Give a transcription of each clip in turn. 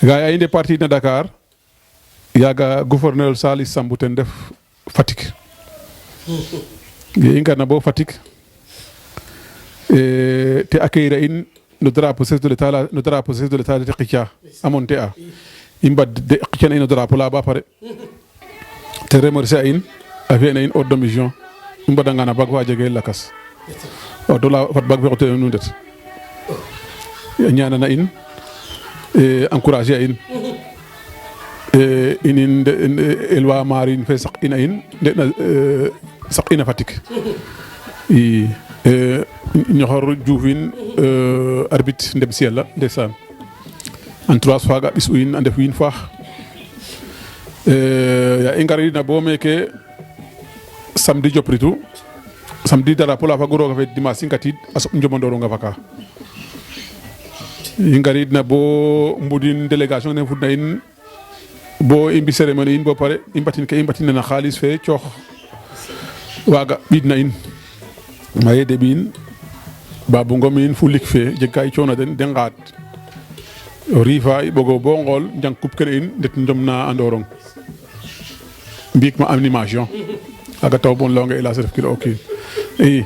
gaya inde parti na Dakar yaga gouverneur Salih Sambou ten def Fatick ye i ngarna bo Fatick te accueillir in no drapeau chef de l'état te qica a monter a i mbad de qicana in o drapeau la ba pare te remercier a in a fi'ana in ordre de mission i mbadanga na bag fa jege lakas auto la fat bag fe xote nu ndet a ñaanana in encourager a in inin elwa marine fe saq ina in ndena saq ina Fatick i ñoxor Dioufine arbitre ndem si Yàlla ndeysaan entourage faaga ɓisu in a ndef wiin faax ya i ngarina bo meeke samedi jopritu samedi drapeau la fagu roog a feed dimanche i ngatid a soɓ njomondorong a faka i ngaridna bo mbudin délégation ne fudna in bo i mbi cérémonie in bo pare i mbatin ke i mbatin na xaalis fe coox waaga ɓiidna in maye deɓiin Babou Ngom in fu lik fe jeg ka i coona den de ngaad o riifa i ɓogo bo ngool njang coupe kene in ndet njom na andorong mbiik ma animation aga taw bon leyonge hélas ref kiro o kiin i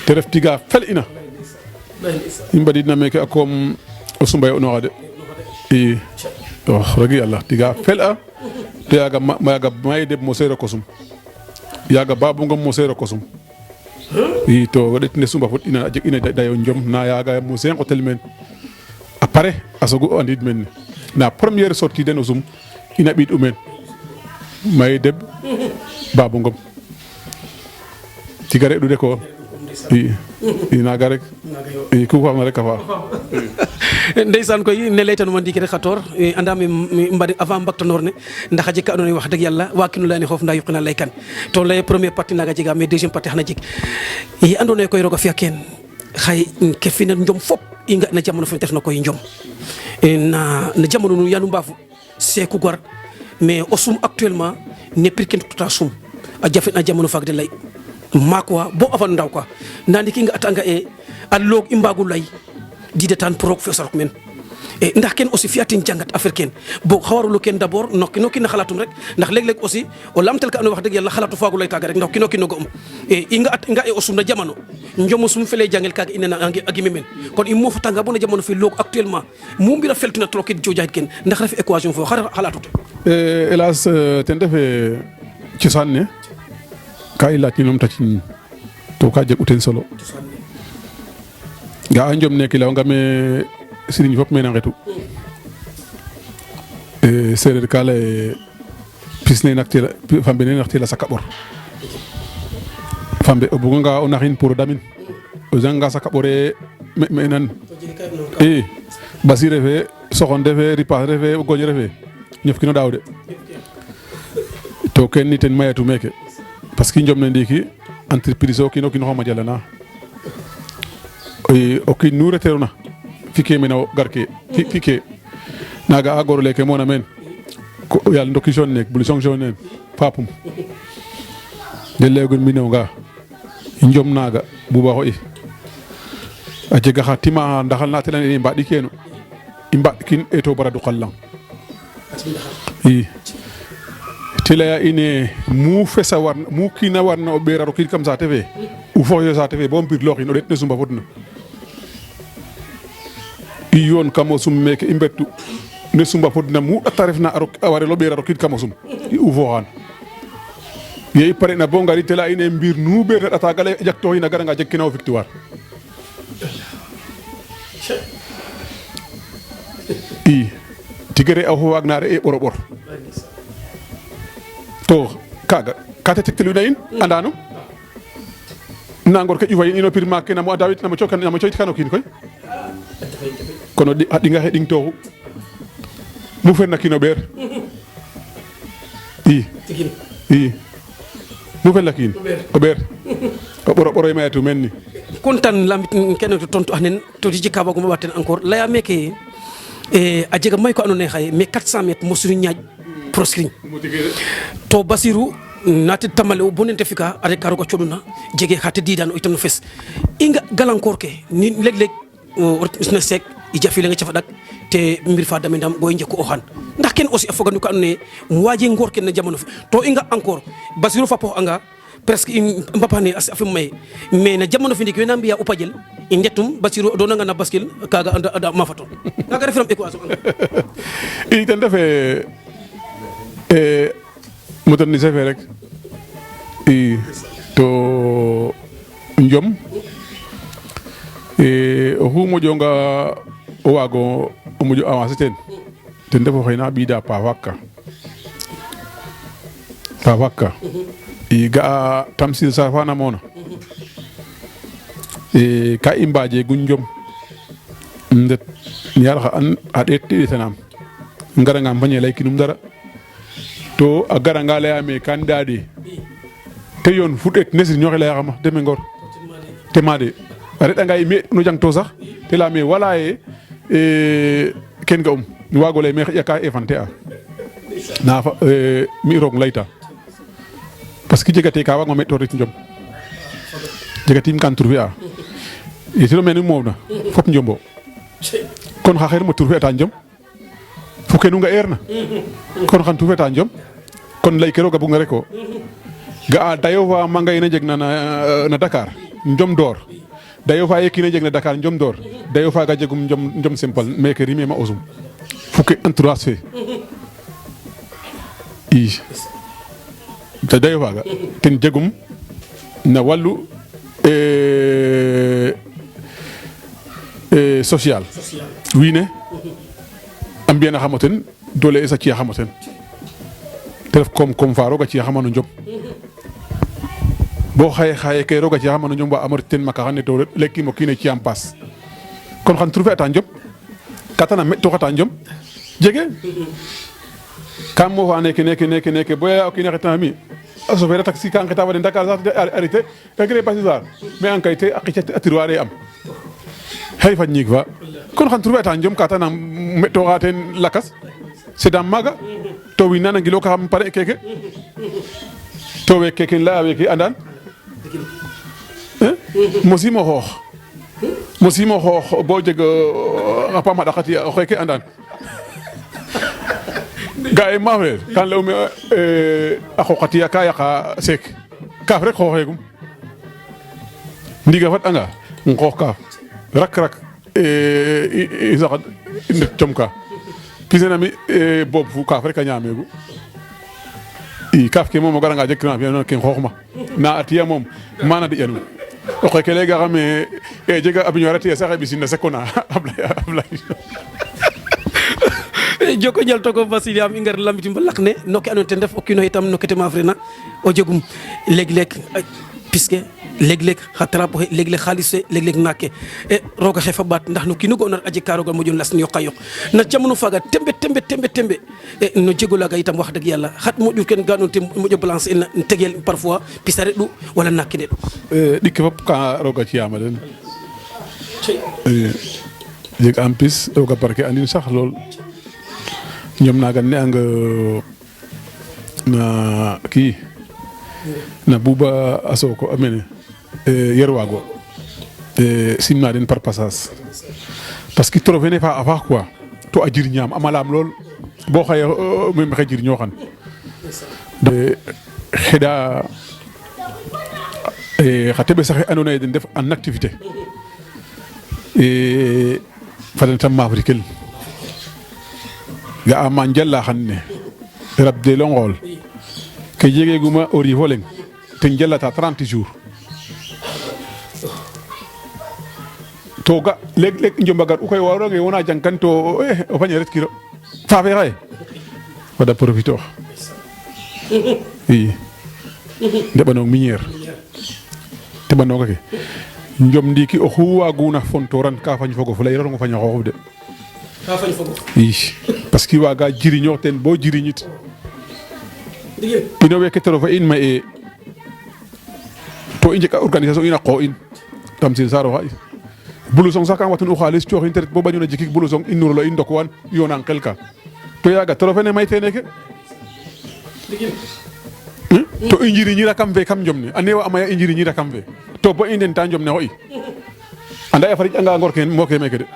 te ref tiga fel ina i mbadidna meeke a koom o Soumbaye onoxa de i wax dëgg yàlla tiga fel a to yaaga maye deɓ mo seero kosum yaaga Babou Ngom mo seero kosum i to waɗet ne Sumba fot ina a jeg ina dayo njom na yaaga mo se ngotel men après a sogu andid men na première sortie den o sum ina ɓiid u men maye deɓ Babou Ngom tiga reɗu de ko i naga rek i ku faafna rek a faax ndeysaan koy ne laytanuma ndiiki rek xator anda me mbadi avant mbaktanor ne ndax a jeg ka andoona yee wax dëgg yàlla waakino leyane xoof nda yoqina lay kan to lay première partie naga jega mais deuxième partie xana jeg ye andoona yee koy roog a fi'a keen xaye ke fina njom fop i nga na jamano fe tefna koy njom na jamano nu yanu mbaafu seeku gar mais o sum actuellement ne pir ken tota sum a jafe'na jamano faak de lay maak wa bo afan ndaw quoi nda ndiki nga atanga e a loog i mbaagu lay didetaan pour roog fe sarok men ndax ken aussi fi'atin jangat affaire ken bo xawarulo ken d'abord no kino kin xalatum rek ndax leg-leg aussi o lamtel ka ando wax deug yàlla xalatu faagu lay taga rek ndax kino kin ga'um i nga e o sum na jamano njomo sum fele jangel kaga inena agime men kon i mofu tanga bona jamano fi loog actuellement mu mbira feltuna troket jojahit ken ndax ref équation fo xalatut hélas ten defe cosaan ne ka i laaj ninom tacin to ka jeg u ten solo ga a njom neke leyonga me siriñ fop mena ngetu sereer ka leye pis ne naktela fambe ne naktela saka ɓor fambe o buganga o naxin pour o damin o janga saka ɓore me nan i basi refe soxonde fe ripas refe goñ refe ñof kino daaw de to ken ni ten mayatu meke parce que njom ne ndiiki entreprise o kiino kiino xama jalana o kiin nu reteeruna fike mene o garke fike naga a goro leke mona men ko yal ndoki jaune nek blouson jaune nen papum de legun mino nga njom naga buba xo a jega xa tima ndaxal na telan i mbaɗi kenu i mbaɗkin eto bara du qallang i tilaya ine mu fesa warna mu kina warna o ɓeera rokiid kam saate fe u foxyo saate fe bo mbir looxin o ɗet ne Sumba fodna i yoon kamo sum meke i mbettu ne Sumba fodna mu ɗata refna a warel o ɓeera rokiid kamo sum i ufoxaan ye i pare na bo ngari tela ine mbir nu ɓeerna ɗata gale jak toxin a garanga jeg kina o victoire i tigere a waag na re e ɓoro ɓor to kaga kate tekteluna in andano nangor ke ƴufa in ino pir maak ke namo a dawit namo coyit kano kiin koy kono a ɗinga xe ɗing toxu mu ferna kiino ɓeer i mu ferna kiin o ɓeer o ɓoro i mayatu men ni kontan lamit kene to tontu anen to jika baguma waten encore laya meke a jega may ko andona ye xaye mais 400 mètres mosuru ñaaƴ proscrit to Basirou nati tamale o bonente fika are karoga coɗuna jege xa te didan o itam no fes i nga galankor ke ni leg-leg o retna seek i jafile nga cafadak te mbir fa dame ndam boy njeko o xan ndax ken aussi a foganu ko andone waje ngor ken na jamono fi to inga encore Bassirou Fapo anga presque mbapane afim may mais na jamono fi ndik wena mbiya upajel i ndetum Bassirou do nga na baskil kaga anda mafato kaga referam équation i tan defe moderniser fe rek i to njom oxu moƴonga o waago o moƴo avancer ten ref oxe na ɓiida pafak ka i ga'a Tamsir Sarr fa namoona ka i mbaajeegu njom ndet ñaar xa ɗeet ɗeetanaam ngaranga fañe laykinum dara to a garanga layaame kan daɗe te yoon fu ɗeet ne sirñoxe layaxama deme ngor te maade a reɗanga ye mi no jang to sax te leyame wala ye ken ga'um waago lay me xaƴa ka efante a na mi roog layta parce que jegate ka waagma me to rit njom jegatim kan trouver a yetino mene moofna fop njombo kon xa xeer mo trouver ata njom fo ke nu nga'eerna kon xan trouver ata njom kon lay ke roog a bugna rek o ga'a dayo fa mangayina jegna na Dakar njom door dayo fa yekina jeg na Dakar njom door dayo faga jegum njom simple meke rime ma osum fuke entourage fe i te dayo faga ten jegum na wallu social wiine a mbiyana xamo ten doole es a ci'a xamo ten te ref kom fa roog a ci'a xama no njom bo xaye ke roga ci xamano njom wa amor ten maka xane to lekkim o kiin ci am paas kon xan trouver ata njom katana me to xata njom jege kam mo fa neke boya o kiin xeta mi a sofere taxi kan xeta wa Dakar sax arrêté regret pas ça mais en kayité a xicati atiroire am hay fa ñig fa kon xan trouver ata njom katana me to xaten lakas c'est dans maga to wi nana ngilo ka xam pare keke to we keke la we andan mosimo xoox bo jeg a paam a ɗakati o xeeke andan ga e maafeer kan ley'ume a qooqatiya ka yaqa seek kaaf rek xooxeegum ndiiga fad'anga nqoox kaaf rak i saxad i ndet com ka pisena mi boob fu kaaf rek a ñaameegu i kaaf ke moom o garanga jeg kina fi'an ken xoox ma na a tiya moom mana di'anum o xeeke laygaxame jega a biñoora tiye sax e ɓisin na sekona Ablaye joko njal togo Vasily am i ngar lambitim ba laq ne no ke andoona yee ten ref o kiino itam no ke ta maafrena o jegum leg-leg piske leg-leg xa trapo xe leg-leg xaalis fe leg-leg naak ke roog a xefa ɓaat ndax no kiino ga'oona a jeg ka roog a moƴo las yoqa yoq na jamano faaga tembe no jego laaga itam wax dëgg yàlla xat moƴu ken ga andoona yee ten moƴo balancer in tegel parfois pis a reɗ'u wala naak ke ndeɗ'u ɗik ke fop ka roog a ci'aama den jeg am pis roog a barke andin sax lool ñoom naaga ne'ang na kii na Bouba a Soko a mene yer waago simna den par passage parce que trophée ne fa a faax quoi to a jirñaam a malaam lool bo xaye me maxey jirñooxan xeɗa xa teɓe saxe andoona yee den ndef en activité fa den tam maafrikel ga'a ma njala xan ne rabde lo ngool ke jegeeguma o riif o leŋ ten jalata 30 jours to ga leg njombagar u koy waroonge wona jangkan to o fañ ret kiro faafe xaye fada profiter ox i ndeɓanoong minière teɓanooga ke njom ndiiki oxu waaguna fontoran ka fañ fogof layirong o fañ xooxof de i parce que waaga jiriñoox ten bo jiriñit ino weeke trophée in ma to i njeg a organisation in a qoox in Tamsir Sarr oxa blouson sax kam watun u xaalis cooxin te ret bo bañuna jikik blouson i nurolo i ndokwan yoonang xel ka to yaaga trophée ne may teene ke to i njiriñira kam fe kam njom ne a neewa a maya i njiriñira kam fe to bo i ndenta njom ne xo i anda ye a fariƴ anga ngor ke mo ke meke de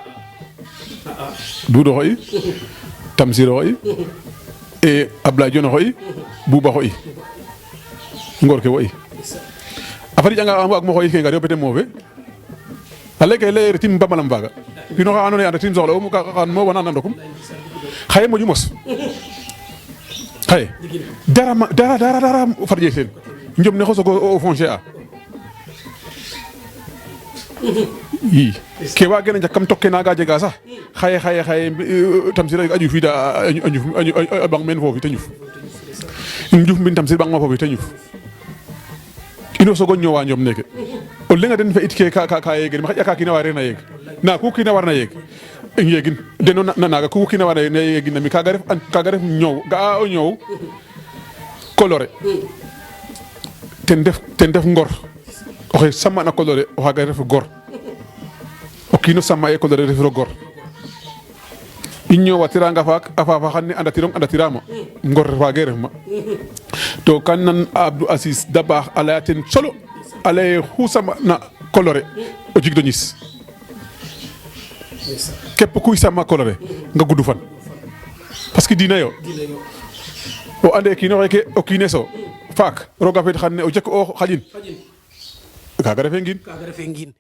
Doudou xoy Tamsir xoy e Ablaye Dione xoy Bouba xoy ngor ke woy a fadi janga waag mo xoyit ke ngar yo bete moofe a ley ke leye retim mbamalam faaga pino xa andoona yee anda tim soxla um xan mo wana nandokum xaye moƴu mos xaye dara farƴe teen njom ne xo sogo o foncé a i ke waagena njak kam tok ke naga jega sax xaye Tamsir a ƴufiida a ɓang meen foofi te ƴuf im ƴuf mbin Tamsir ɓang ma foofi te ƴuf ino sogo ñoowa njom neke o leŋa den fe it ke ka yegin ma xaƴa ka kiina wa reerna yeeg nda ku kiina warna yeeg yegin deno naga ku kiina warna yegin na mi kaga ref ñoow ga'a o ñoow coloré ten def ngor oxe samana coloré o xaga ref gor o kiino sama e coloré refiro gor i ñoowatiranga faak a faafa xan ne andatiramo ngor waage ref ma to kan nan Abdou Aziz Dabakh a leya ten solo a leye xu sama na coloré o jig do ñis képp kuy sama coloré nga gudu fan parce que diina yo o ande kiino xeke o kiineso faak roga feed xan ne o jek o xaƴin kaga refe ngin